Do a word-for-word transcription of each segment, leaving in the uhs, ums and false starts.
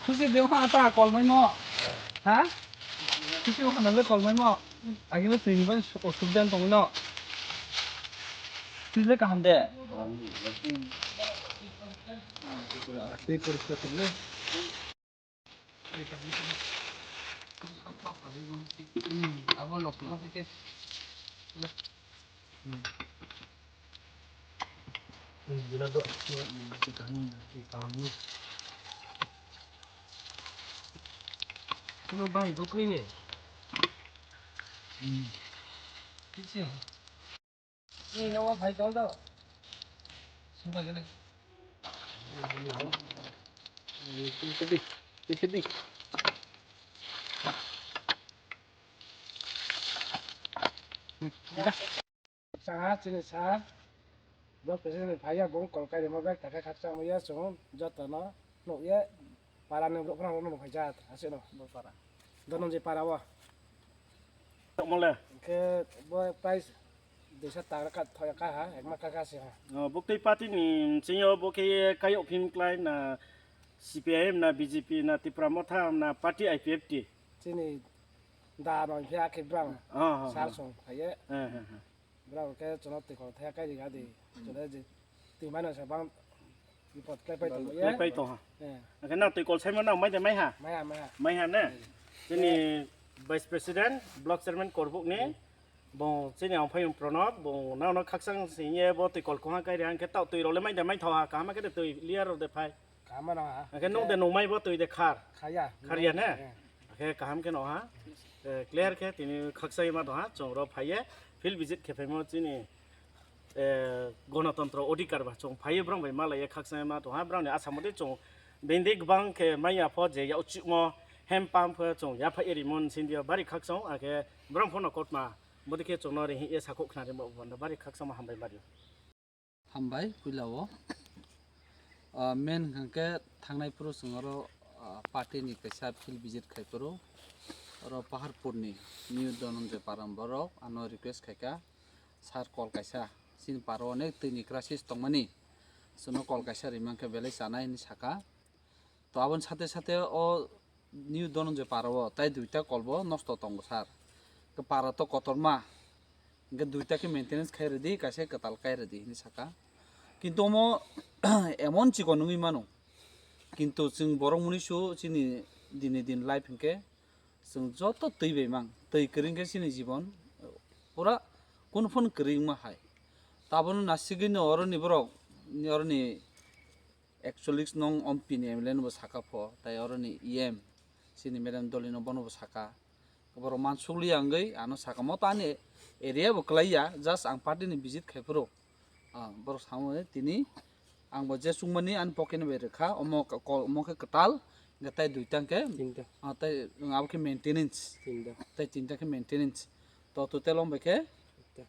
Khusi de ha ta kol mai mo. Ha? Khusi ha na le kol mai mo. Agi le twi bai osubida tong no. Twi le kaham de. Kuno bai bo koi ne. Kisi. Ni no bai dol do. Sumba gele. Kisi di. Kisi di. Saha chini sir, block president phaiya, bung kol kairima bai, takhai khakchangma ya chwng jotono nukya, para ni borok phano nukphaijak aswkno. Bo para. Dhananjay para o. Tongmole. Hwnkhe bo price duisa taka ka thoya ka ha, ekma ka ka se ha. O, buktwi party ni chini o bo khe kayok phim klai na C P I M na B J P na Tipra Motha na party I P F T. Chini da no hwnkhe akhe brang. Ah, ah, sar ah. Song phaiye. Eh, eh, eh. Brang khe chwngno twi kol thaya kai ri adi. Chwngno je twi mano sa bang bipot klai pai tong. Klai pai tong ha. Eh. Hwnkhe nang twi kol saimano mai de mai ha? Mai ha, mai ha. Mai ha ne? Eh. Chini Vice President, Block Chairman Korbuk ni. Eh. Bo chini ang phai Pranab, bo nang no khaksang sing ye bo twi kol khong ha kai ri hwnkhe tao twi role mai de mai tho ha, kaham khe de twi layer rok de phai. Kaham no ha. Hwnkhe nung de nung mai bo twi de khar. Khaya. Khar ya ne? Eh. Hwnkhe kaham khe no ha. Eh, clear khe tini khakchangma tong ha, chwng ro phaiye field visit khe phaimo chini, eh, Ganatantro Adhikar ba chwng phaiye brang bai malaiye khakchangma tong ha, brang ni asa mate chwng bindi gbang khe manya pho je ya uchukmo hem pam pho chwng ya phai rimon sindia bari khakchang akhe brang pho no kotma bodi khe chwng no ri ye sakhok khna ri mo banda bari khakchangma hambai bari. Hambai puila o. Ah, main hwnkhe thangnai phuru chwng oro, ah, party ni kaisa field visit khai phuru. Oro Paharpur ni New Dhananjay Param borok ano request khaikha, "Sir, kol kaisa chini paro onek twi ni crisis tongmani. Chwngno kol kaisa rimang khe belai chanai," hinwi sakha. To aboni sate sate o New Dhananjay para o tai duita kolbo nosto tongo sir. Ke para to kotorma. Hingke duita ke maintenance khai rwdi, kaisa kwtal kai rwdi hinwi saka. Kintu omo emon chikon wngwi mano. Kintu chwng borok mwnwi su chini dini din life hingke chwng joto twi bai mang. Twi kwrwi hingke chini jibon pura kunu phano kwrwi wngma hai. Taboni nasigwi no oroni borok, oroni Actually, nong M P ni M L A no bo saka pho, tai oro ni E M, chini madam Dolly no bono bo saka. Borok mansukli ya wngwi ano saka, mo to ani area bo kwlai ya, just ang party ni visit khai phuru. Ah, borok samo tini ang bo je chukmani ani pocket ni bai rwkha, omo ka-, kol, omo khe kwtal, hwnkhe tai duita hwnkhe, tinta. Ah, tai abo khe maintenance, tinta. Tai tinta khe maintenance. To total wng bai khe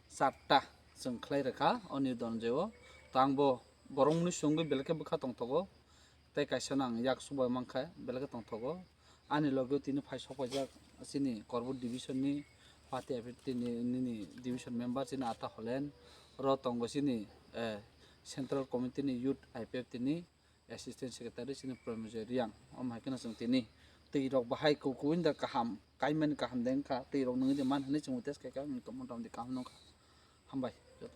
charta. Charta chwng khlai rwkha o New Dhananjay o. To ang bo borok mwnwi songwi belai khe bwkha tongthogo, tei kaisa no ang yak subai mankha, belai khe tongthogo. Ani loge o tini phai sok paijak chini Korbuk division ni party I P F T ni nini division member chini Ata Holen, oro tongo chini, eh, central committee ni youth I P F T ni assistant secretary chini Promejoy Riang. Omo hai kheno chwng tini twi rok bahai ku-, kuinda kaham kaimani kaham de wngkha, twi rok nungwi de man hinwi chwng test khaikha, wngkha motamoti kaham nungkha. Hambai joto.